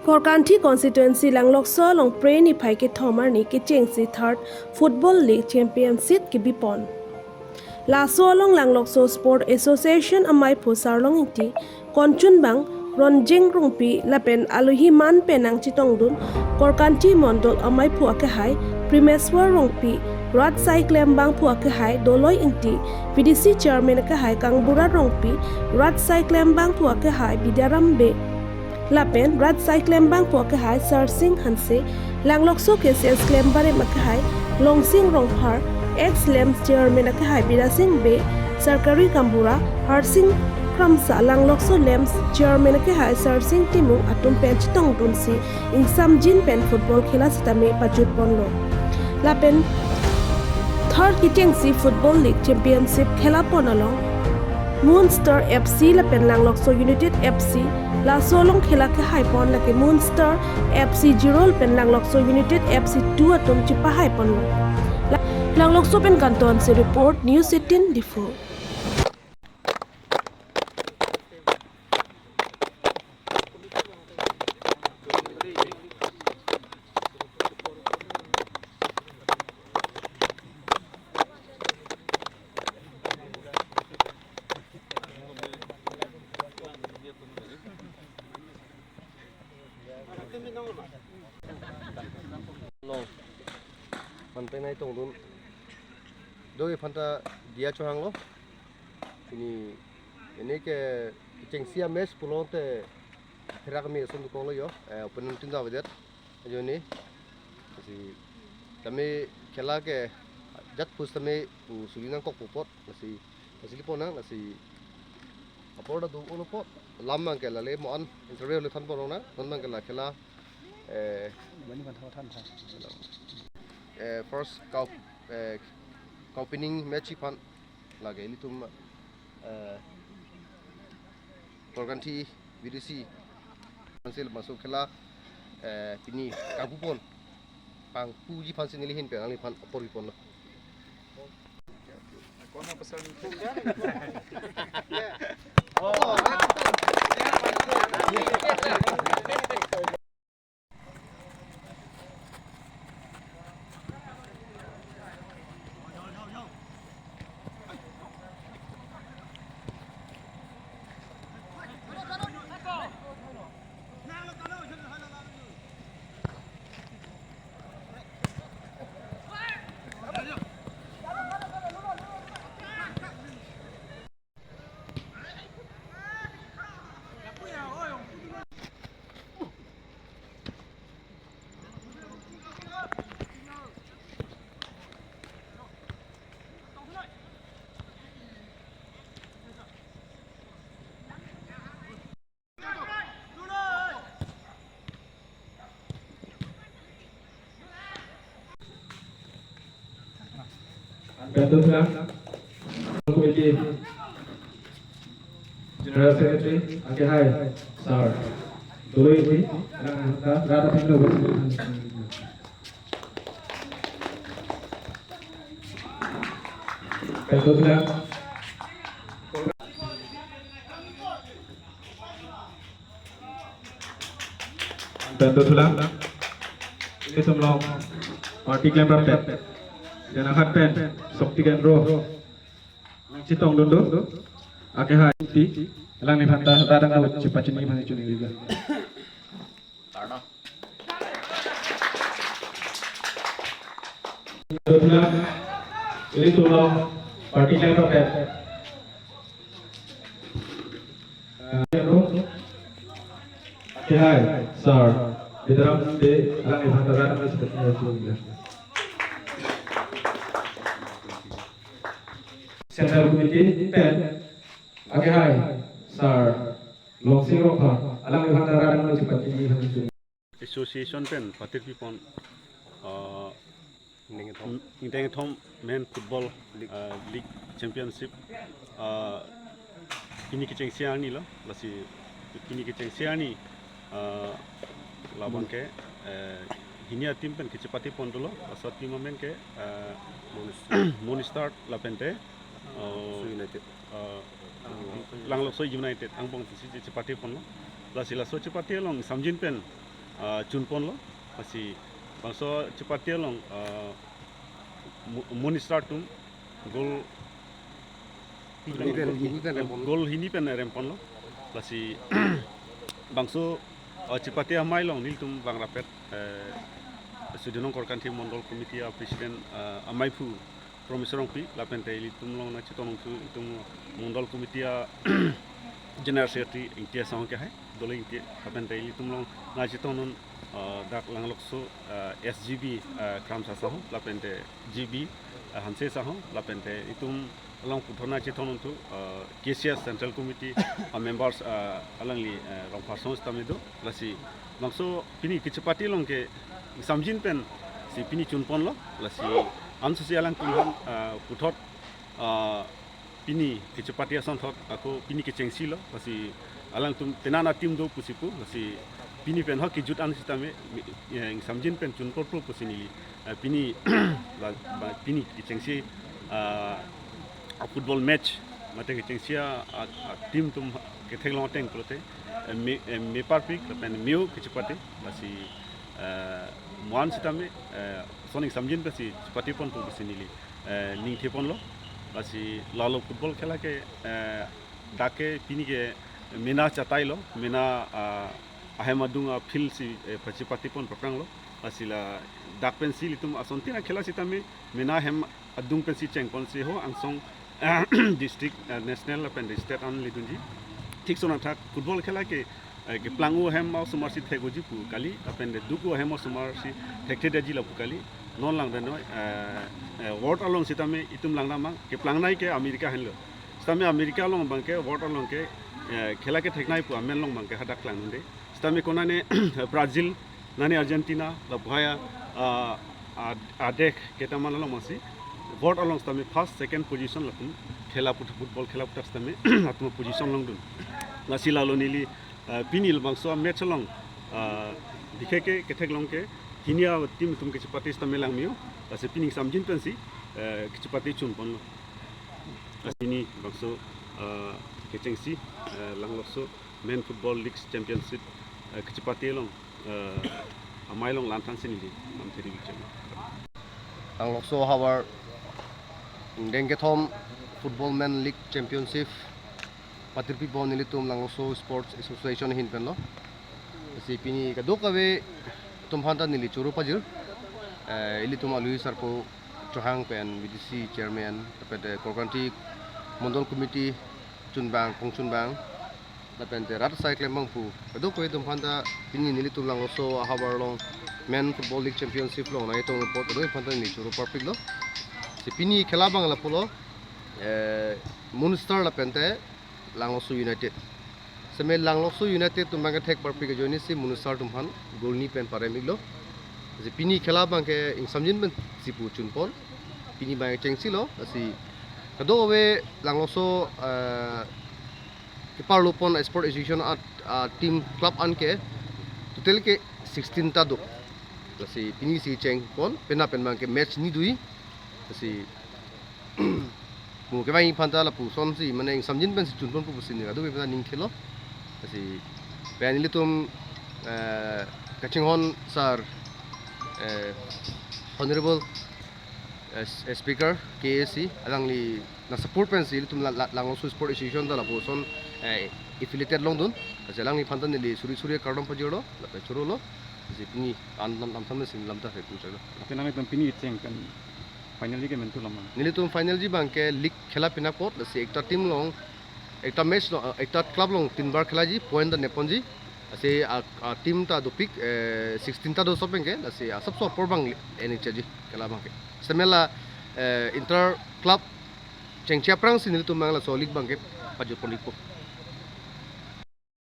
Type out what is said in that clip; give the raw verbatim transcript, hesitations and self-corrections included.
Korkanthi constituency Langlokso along Phre niphai kethom arni kechengsi third Football League Championship kebipon. Laso along Langlokso Sport Association amaiphu Sarlong Ingti, konchunbang Ronjeng Rongpi lapen alohi man pen nangchetongdun Korkanthi Mondol amaiphu akehai Primeswar Rongpi, Rat Saiklembangphu akehai Doloi Ingti, V D C Chairman akehai Kangbura Rongpi, Rat Saiklembangphu akehai Bidaram Bey, lapen Rat Saiklembangphu akehai Sarsing Hanse, Langlokso K C S Klembarim akehai Longsing Rongphar, ex LAMPS Chairman akehai Bidasing Bey, Sarkari Gaonbura Harsing Kramsa, Langlokso LAMPS Chairman akehai Sarsing Timung atum pen chetongdunsi ingsamjin pen football khela sitame pajutponlo. Lapen third kechengsi Football League Championship khelapon along Moonstar F C lapen Langlokso United F C, laso along khela kehaipon lake Moonstar F C zero lapen Langlokso United F C two atum chepahaiponlo. La-, Langlokso pen Kanto Hanse report, News eighteen Diphu. Along. Mantai nai tongdun. Doi phanta dia chohanglo. Ini, ini ke kechengsi amatch pulote therak mi ason dukong lo yo. Eh, opponent tin da vedet. Ajo ni. Si kami khela ke jat pus tame u suli nangkok pu apot. Lasi, lasi liponang, lasi apor ta do-olo apot. Lam abang ke lale mo-an interview le thanpon lonang, non abang ke la khela, eh, Bani ban than than than. Eh, first cup, eh, opening match aphan lake ilitum, eh, Korkanthi V D C Council masuk khela, eh, pini kangpupon. Pangpuji aphansi neli ahin pen nangliphan apor piponlo. Anpento Thelang, Committee General Secretary, akehai, Sir Doloi Ingti, rang angka, rata pino. Anpento Thelang. Anpento Thelang. Ilitum along party klemrap pen. Janakhat pen, Shakti Kendro. Chetongdun do. Akehai Ingti. Alangliphan ta, ta dang do, chepachini aphan chini liga. Anpento Thelang, ilitum along party klemrap pen. Eh, akehai, Sir Bidaram Bey, alangliphan ta rang seperti itu. Central Committee pen, akehai, Sir Longsing Rongphar, alangliphan ta rang seperti itu. Association pen patir pipon, ah, Ingteng kethom Men Football, ah, League Championship, ah, pini kechengsi arni lo, lasi pini kechengsi arni, ah, labang ke, eh, hini a-team pen kechepatipon dolo, laso a-team amen ke, eh, Moonstar lapente, ah, United. Ah, Langlokso United angbong si chepatipon lo. Lasi laso chepati along samjin pen ah, chunponlo. Lasi bangso chepate along, ah, Mo-, Moon Star atum goal, hini pen, hini pen rempon. Goal hini pen remponlo. Lasi bangso, ah, chepate amei along nelitum bang rapet, eh, Sudhir Nongkor Kanti Mondol Committee a President, ah, ameiphu Promeswar Rongpi, lapente ilitum along nangchetongdun thu itum Mondol Committee a General Secretary Ingti Asong ke hai, dole Ingti, lapente ilitum along nangchetongdun, ah, dak Langlokso, ah, S G B, ah, Kramsa Sahu, lapente G B, ah, Hanse Sahu, lapente itum along puthot nangchetongdun thu, ah, K C S Central Committee a members, ah, alangli, ah, Rongphar Song sitame do, lasi bangso pini kechepate along ke ingsamjin pensi pini chunponlo, lasi ansi alangtum aphan, ah, puthot, ah, pini kechepate asonthot ako pini kechengsilo, lasi alangtum penang a team do pusi pu, lasi pini pen ho kejut an sitame, mi-, eh, ingsamjin pen chunpor pro pusi neli, eh, pini la, ba, pini kechengsi, ah, a football match mate kechengsi a, a, a team atum ketheklong ateng pulote, eh, me, eh, me parpik lapen me-o kechepate, lasi, eh, mo-an sitame, eh, lason ingsamjin pensi chepate ponpo pusi neli, eh, ning theponlo. Lasi lalo football khela ke, eh, dak ke pini ke mena chatailo, mena, ah, ahem adung a field si, eh, pachepate pon papranglo. Lasi ladak pensi ilitum asontin akhela sitame mena ahem adung pensi chengponsi ho angsong district, eh, national lapen state an ledunji. Thik son athak football khela ke, eh, keplang-o ahem osomar si thek-oji pu kali, lapen de duk-o ahem osomar si thekthedetji lapu kali. Non langdamnoi, eh, eh, world along sitame itum langdam abang, keplangnei ke America henlo. Sitame America along abang ke, world along ke, eh, khela ketheknei pu amen along abang ke hadak klangdunde. Sitame konane Brazil, nane Argentina, lapu hai a, a, a, adek ketaman along masi world along sitame first, second position lapen khela puthak, football khela puthak sitame atum position longdun. Lasi lalo neli, ah, pini labangso match along, ah, bikheke ketheklong ke hini a team atum kechepate sitame lang me-o, lasi pini ingsamjin pensi, eh, kechepate chunponlo. Lasi pini bangso, ah, kechengsi, eh, Langlokso Men Football League Championship, eh, kechepate along, eh, amei along lamthansi neli lamthe ri bichang. Langlokso havar ingdeng kethom Football Men League Championship patirpi pon nelitum Langlokso Sports Association ahin penlo. Lasi pini kadokave atum aphanta neli choro pajir. Eh, ilitum alui sarpo Chauhan pen B D C chairman, lapen de Korkanthi Mondol Committee chunbang, kongchunbang, lapen de rat asai klembang pu kadokave atum aphanta pini nelitum Langlokso ahavar along Men Football League Championship along nangchetong apot kadokave aphanta neli choro parpiklo. Si pini khela abang lapulo, eh, Moon Star lapen de Langlokso United. Sitame Langlokso United atum abang ke thek parpik ajoine si Moon Star atum aphan goal hini pen parem-iklo. Si pini khela abang ke ingsamjin pensi pu chunpon. Pini abang ke chengsilo. Lasi kadokave Langlokso, eh, keparlo pon Sport Association a, a team club an ke total ke sixteen ta do. Lasi pini si chengpon, penang pen abang ke match hini do-i. Lasi mo kevang aphanta lapusonsi mane ingsamjin pensi chunponpo pusi neli kadokave aphanta ning thelo. Lasi pen ilitum, eh, kachinghon sir, eh, Honorable, eh, Speaker K A C, alangli nangsupport pensi ilitum la, la, Langlokso Sport Association ta lapuson, eh, affiliated longdun. Lasi alangliphan ta neli suri suri kardom pajirlo, lapen chorolo. Lasi pini an lam lam tham si lamtha hai puchaklo. Lapen nangtum pini cheng kan final ji ke mentu lama. Nelitum final ji abang ke league khela pinak apot, lasi ekta team along, ekta match along, ekta club along tinbar khelaji, point ta neponji. Lasi a, a team ta dopik, eh, sixteen ta do sopeng ke, lasi asapso apor abang N H L ji khela abang ke. Sitame la, eh, inter club chengche aphrangsi nelitum abang laso league abang ke pajutpon-ikpo.